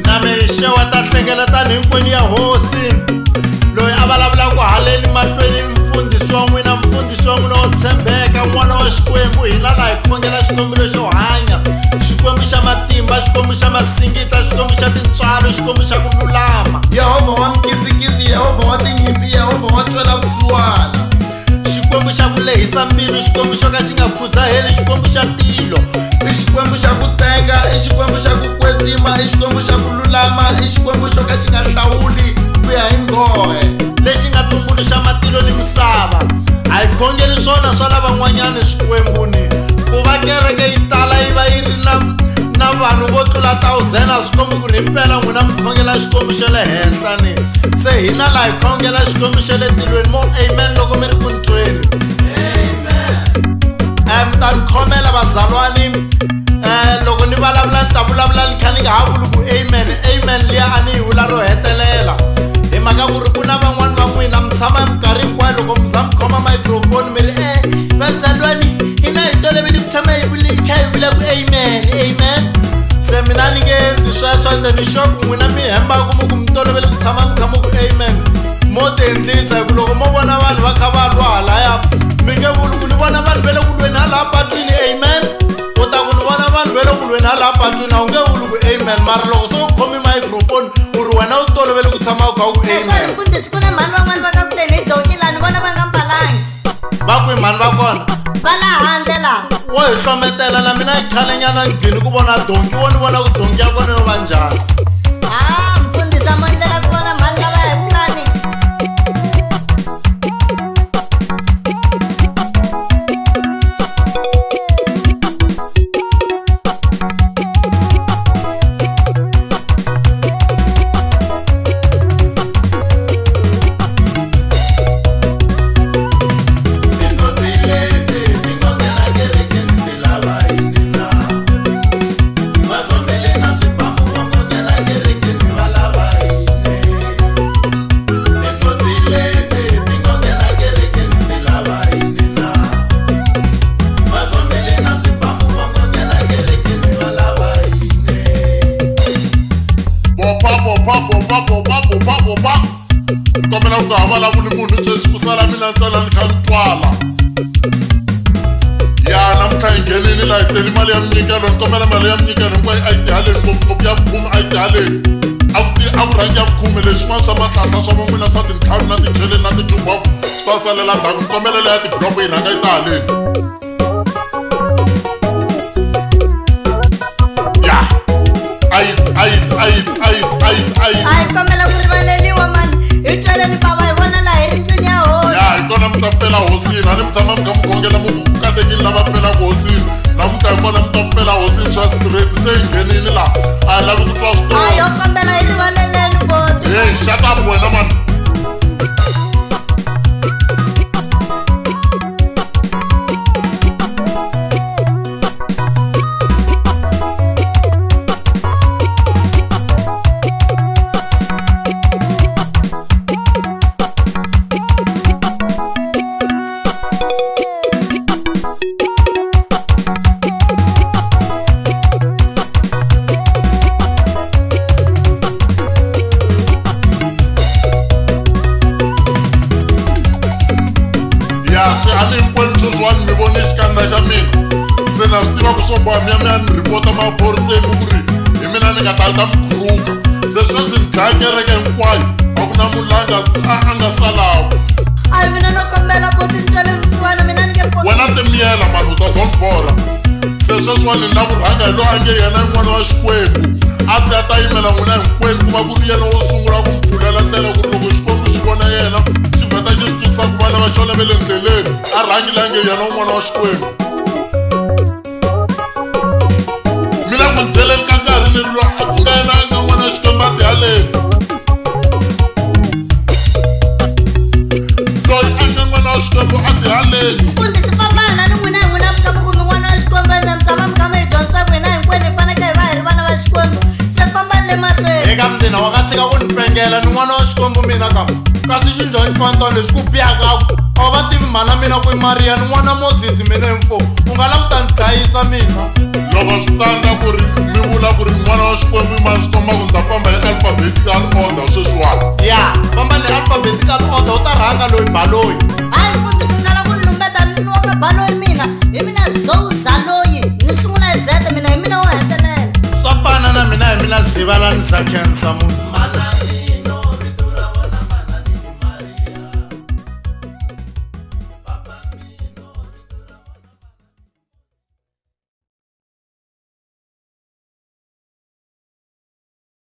Na mi xeweta hlengeletano hinkwenu ya hosi loyi a vulavulaka haleni mahlweni mfundhisi wa n'wina mfundhisi wa n'wina wo tshembeka n'wana wa xikwembu hina laha hi khongela xikwembu lexo hanya xikwembu xa matimba xikwembu xa masingita xikwembu xa tintswalo xikwembu xa ku lulama Yehovha wa mikitsikitsi Yehovha wa tinyimpi Yehovha wa twela vusiwana xikwembu xa ku lehisa mbilu xikwembu xo ka xi nga khudzaheli xikwembu xa tilo I xikwembu xa ku tenga i xikwembu xa ku kwetsima i xikwembu xa ku lulama i xikwembu xo ka xi nga hlawuli ku ya hi nghohe lexi nga tumbuluxa matilo ni misava a hi khongeli swona swa lavan'wanyani swikwembuni ku va kereke yi tala yi va yi ri na na vanhu vo tlula 1000 a swi kombi ku ri himpela n'wina mi khongela xikwembu xa le henhla ni se hina laha hi khongela xikwembu xa le tilweni mo amen loko mi ri ku ntweni mi ta ni khomela vazalwani loko ni vulavula ni ta vulavula ni kha ni nga ha vuli ku amen amen liya a ni yi vula ro hetelela hi mhaka ku ri ku na van'wani va n'wina mi tshama minkarhi hinkwayo loko mi za mi khoma microphone mi ri e vazalwani hina hi tolovele ku tshama hi vuli hi kha hi vula ku amen amen se mina ni nge endli sweswo ende ni sure ku n'wina mi hembaku mi ku mi tolovele ku tshama mi kha mi ku amen mo ti endlisa hi ku loko mo vona vanhu va kha va lwa halaya mi nge vuli ku ni vona vanhu va le ku lweni hala patwini amen u ta ku ni vona vanhu va le ku lweni hala patwini a wu nge vuli ku amen mara loko se u khomi microphone u ri wena u tolovele ku tshama u kha u ku sorry amen mfundhisi ku na mhani van'wani va nga ku teni hi donki laha ni vona va nga mbalangi va kwihi mhani va kona va laha handle laha wo hi hlometela na mina i khalenyana ni gcini ku vona donki wo ni vona ku donki ya kona yo va njhani ha mfundhisi a mo ndlela ku vona mhani lava hi pulani Titsotsi leti ti ngo nghena kerekeni ti lava yini na va khomele na swibamu va ngo nghena kerekeni va lava yini Titsotsi leti ti ngo nghena kerekeni ti lava yini na va khomele na swibamu va ngo nghena kerekeni va lava yini Bopa bopa bopa bopa bopa bopa ni kombela ku nga ha vulavuli munhu sweswi ku sala mina ntsena ni kha ni twala ya namuntlha hi nghenini laha hi teli mali ya minyikelo ni kombela mali ya minyikelo hinkwayo a yi ti haleni ngopfungopfu ya vukhume a yi ti haleni a ku ti a ku rhangi ya vukhume leswin'wana swa matlahla swa van'wina swa tintlhanu na ticheleni na tijumbhofu swi ta salela ndzhaku ni kombela leya tivilombo yi rhanga yi ta haleni ya ayi ayi ayi ayi ayi ayi a hi kombela ku rivaleliwa mani hi tweleni bava hi vona laha hi ri ndlwini ya hosi ya hi kona mi ta fela hosini a ni mi tshama mi kha mi khongela mi ku katekile lava felaka hosini namuntlha hi kona mi ta fela hosini swa straight se hi nghenini laha a hi lavi ku twa a switori yo kombela hi rivaleleni boti hey shut up wena mani ya se a ni hinkwenu sweswiwani mi vone xikandza xa mina se na swi tiva ku swo boha mi ya mi ya ni ripota maphoriseni ku ri hi mina ni nga ta ta mi khuruka se sweswi ni dlaya kereke hinkwayo a ku na munhu la nga a nga salaku a hi mina no kombela boti ni tweleni vusiwana mina ni nge wena timiyela mani u ta zo ni borha Se sweswiwani ni lava ku rhanga hi loyi a nge yena i n'wana wa Xikwembu, a ti a ta yimela n'wina hinkwenu, ku va ku ri yena wo sungula ku mi pfulela ndlela ku ri loko Xikwembu xi vona yena xi vheta xi swi twisisa ku vana va xona va le ndleleni. A rhangi la nge yena u n'wana wa Xikwembu. Mi le ku ni byeleni ka nkarhi ni ri loyi a ku nga yena a nga n'wana wa Xikwembu a ti haleni. Loyi a nga n'wana wa Xikwembu a ti haleni. Mfundhisi fambana ni n'wina hi n'wina mi kamba ku mi n'wana wa Xikwembu ende mi tshama mi kha mi hi dyondzisa ku hina hinkwenu hi fanekele hi va hi ri vana va Xikwembu se fambani le mahlweni. Eka mndina wa ka tshika ku ni pengela ni n'wana wa Xikwembu mina kamba kasi xinjhani xifaniso lexi ku biyaka a wu va tivi mhana mina ku i Mariya ni n'wana Moses mina hi mfo u nga lava ku ta ni dlayisa mina. Loko swi tsandza ku ri mi vula ku ri n'wana wa Xikwembu i mani swi komba ku ni ta famba hi alphabetical order sweswiwani. Ya famba ni alphabetical order u ta rhanga loyi baloyi. Hayi mfundhisi mi nga lava ku ni lumbeta ni wa ka baloyi mina hi mina Zowuzaloyi ni sungula hi Z mina hi mina wo hetelela. Swa fana na mina hi mina Zivalani Zakhensa musi.